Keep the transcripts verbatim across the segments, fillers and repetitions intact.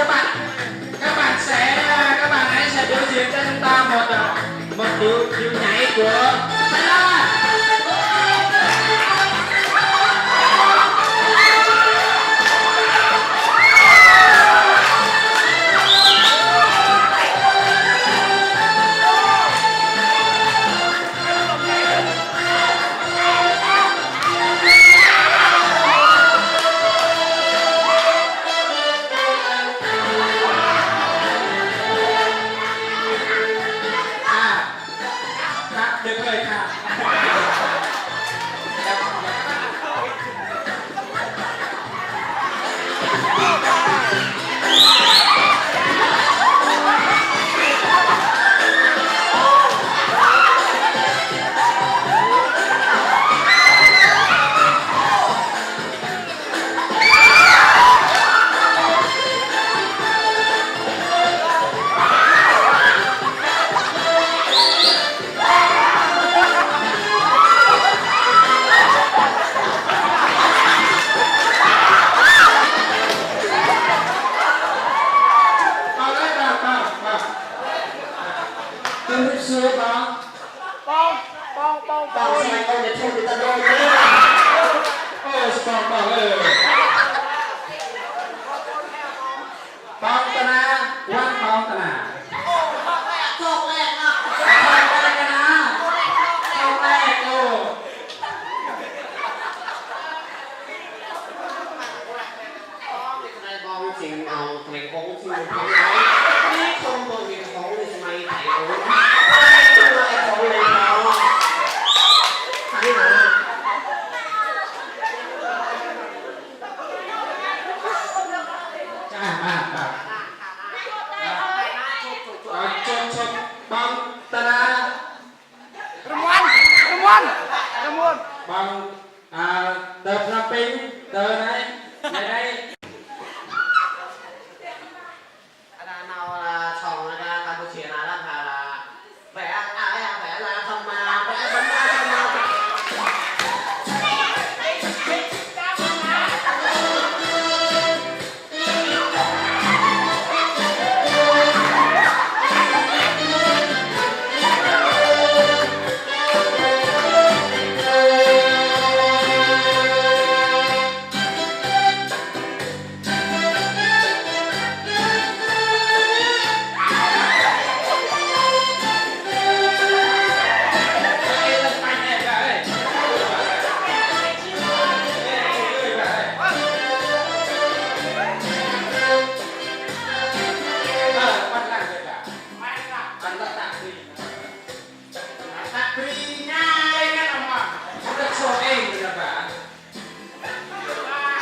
Các bạn, các bạn sẽ, các bạn ấy sẽ biểu diễn cho chúng ta một, ờ, một điệu, điệu nhảy của Thái Lan. À, khă, được rồi khă. Tơm rip sơ ba. Pong, pong, pong, pong. Pong, pong, pong, pong, pong, pong. Ơ, pong, pong, ơ. Pong tana, wan pong tana. Pong tana. Pong tana. Pong tana. Chụp, chụp, păng ta na. Rơmuan, rơmuan, rơmuan. Păng, à, tơp năm pinh, tơ nây, nây nây. Ana nau la song la Campuchia na la pha la. Vẽ, à, vẽ la tham ma, vẽ tham ma, tham ma.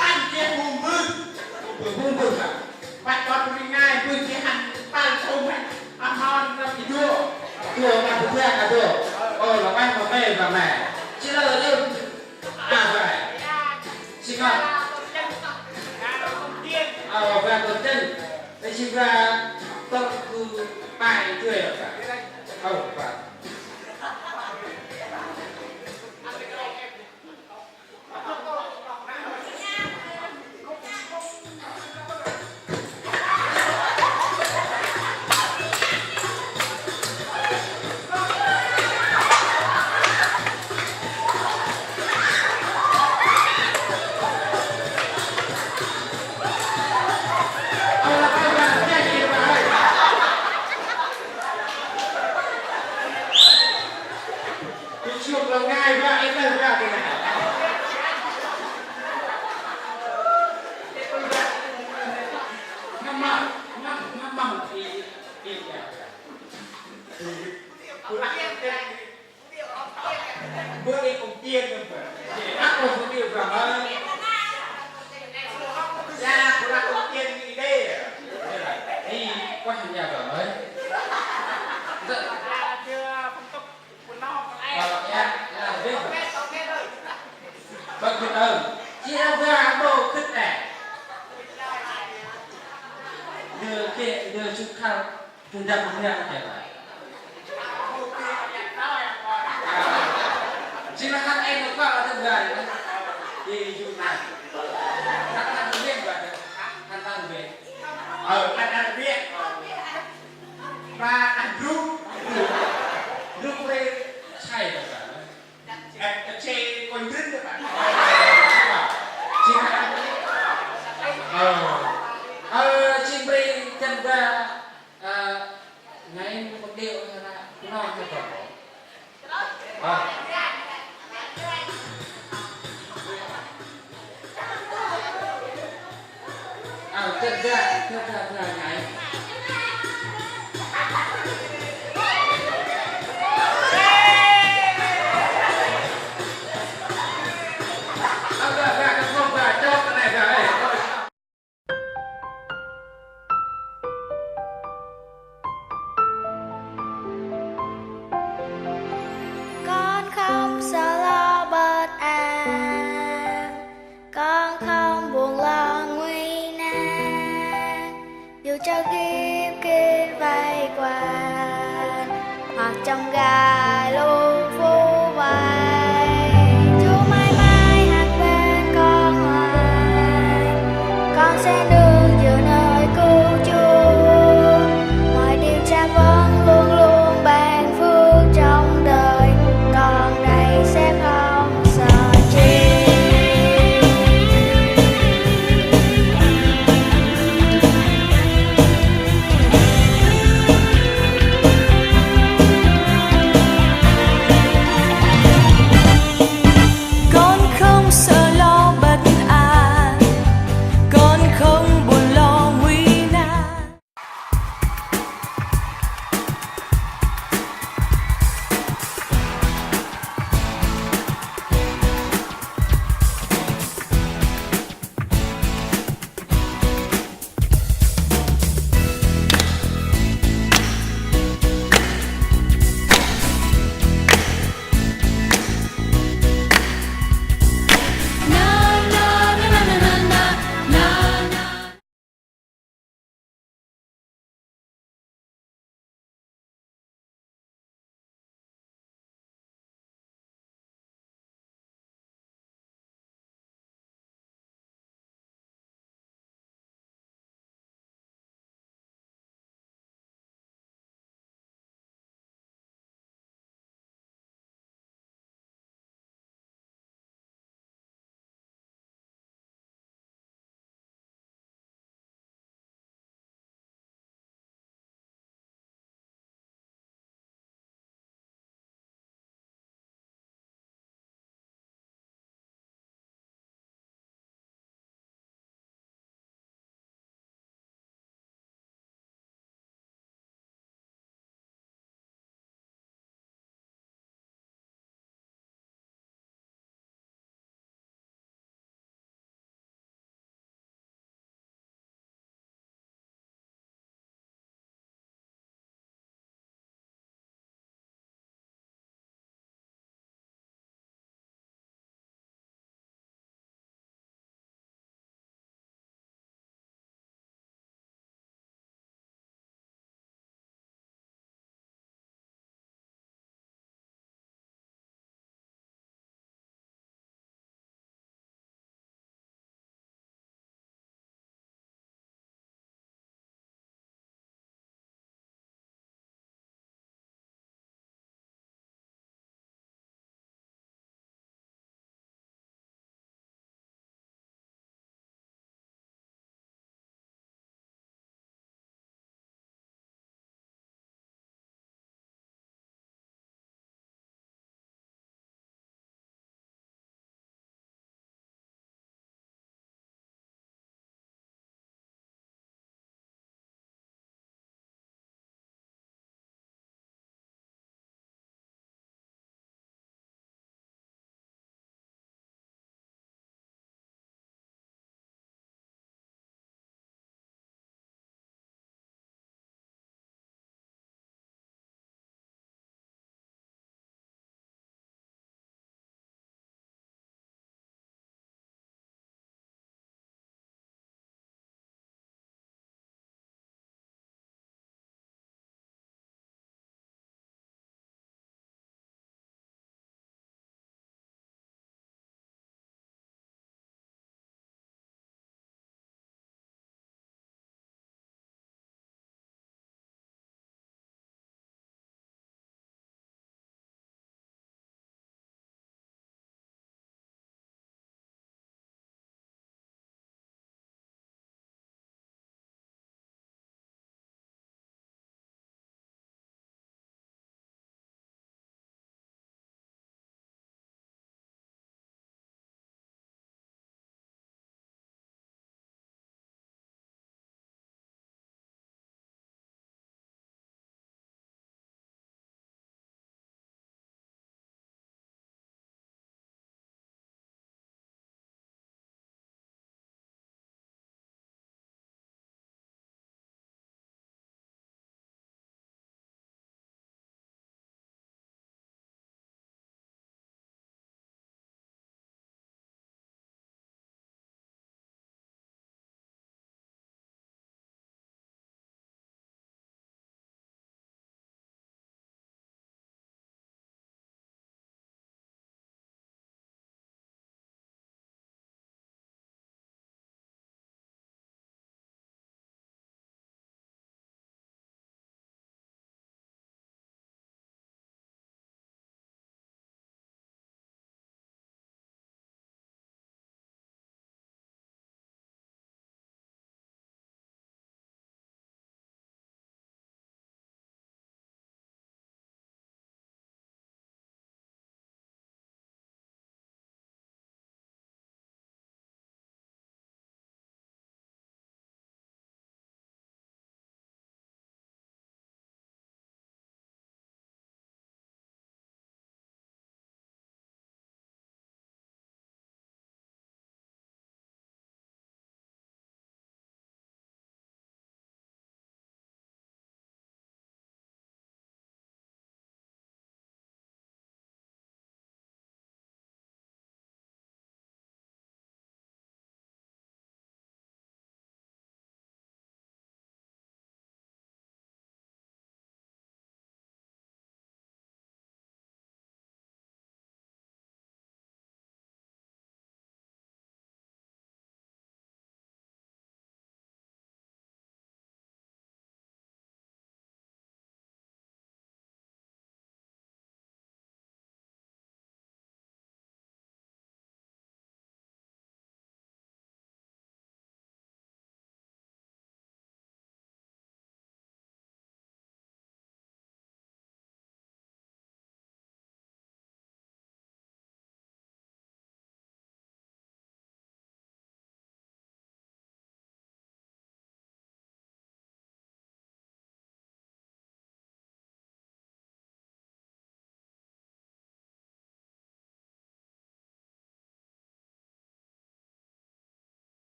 Ăn chia bum bưm. Bum bưm bưm à? Băt băt bri ngai bưm chia ăn tal thum hên. Ăn hon nâm i dô. Dô ngai bưm chia ăn dô. Ơ, lŏng ăn ma mê ma mê. Chia lơ lơ. À, vậy. Xin ngọt. Ờ, và còn chân. Để xin ra tông cư bài thuê ở cả. Ờ, và. Ơ, ơ, ơ, ơ, ơ. Tui sium lŏng ngai ba, ê, ê, ba, ê. Ngăm măng, ngăm, ngăm măng, ê, ê, ê. Bơ ê kông tiên ngăm ba. Ê, ăp kông tiên ba mơ. Ê, bơ ê kông tiên ngăm đê. Ê, kuah ya ba mơ. Ơ, ya, ya, bê. Bác Việt ơi, chị đã ra bộ kích này. Đưa kia, đưa chụp khăn, từ đằng kia kìa. Chị mà khăn em nó qua là đừng gài. Đi du này. Khăn, khăn đừng biết vậy. Khăn, khăn đừng biết. Ờ. Ơ, ơ, jêng bri chân ba, ơ, ngai mâu geh ôh, nau ngai geh ôh. Ơ. Ơ, chân ba, chân ba, ba ngai. Ơ, ba, ba, chân ba, ba, chŏk kơt nây, ba, ê. Kon khŏm sa lơ bơh ang, kon khŏm bŭng lŏng nguy nan, yu chơ gĭt gĭt vay kuan, hŏ chăm gay lŭ fu vay. Yu may may hăk ben kon may, kon se ndu